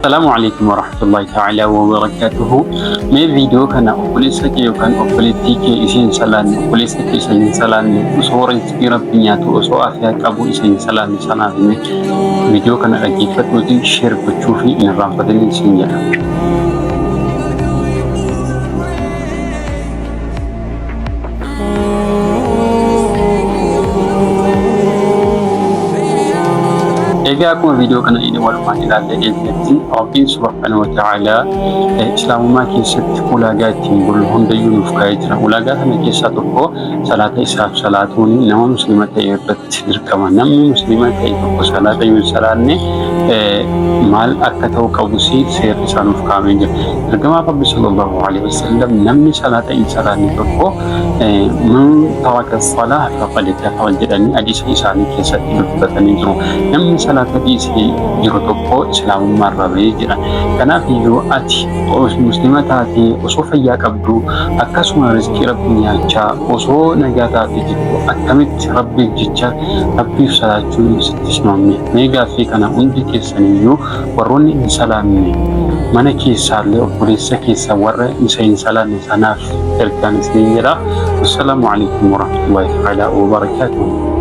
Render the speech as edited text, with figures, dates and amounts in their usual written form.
Assalaamu alaikum warahmatullahi ta'ala wabarakatuhu. Mee viidiyoo kana obboleessa kee yookaan obboleettii kee ishee hin salaanne, obboleessa kee isa hin salaanne, osoo rizqii rabbi nyaatu, osoo afiyaa qabu isa hin salaanne sanaaf hime viidiyoo kana dhaggeeffadhuuti sheer gochuu fi hin irraanfatin isin jedha. Egaa akkuma viidiyoo kana inni walumaan ilaallee deebinetti Rabbiin subhaanahu wa ta'aalaa islaamummaa keessatti ulaagaa ittiin bullu hundayyuu nuuf kaa'ee jira. Ulaagaa kana keessaa tokko salaata isaaf salaatuun nama muslima ta'e irratti dirqama. Namni muslima ta'e tokko salaata yoo hin salaanne maal akka ta'u qabus seerri isaa nuuf kaa'amee jira. Ergamaan Rabbi sallallahu alaihi wasallam namni salaata hin salaanne tokko man taraka salaah faqad kafara jedhanii hadiisa isaanii keessatti dubbatanii jiru. Namni salaata dhiisee jiru tokko islaamummaa irraa bahee jira. Kanaaf iyyuu ati muslima taatee osoo fayyaa qabdu akkasuma rizqii Rabbi nyaachaa osoo nagaa taatee jirtu akkamitti Rabbiif jecha Rabbiif salaachuun sitti simamne? Mee gaaffii kana hundi keessaniyyuu warroonni hin salaanne mana keessaallee obboleessa keessa warra isa hin salaanne sanaaf ergaan isiniin jedha. Wassalaamu alaikum warahmatullahi ta'ala wabarakaatuh.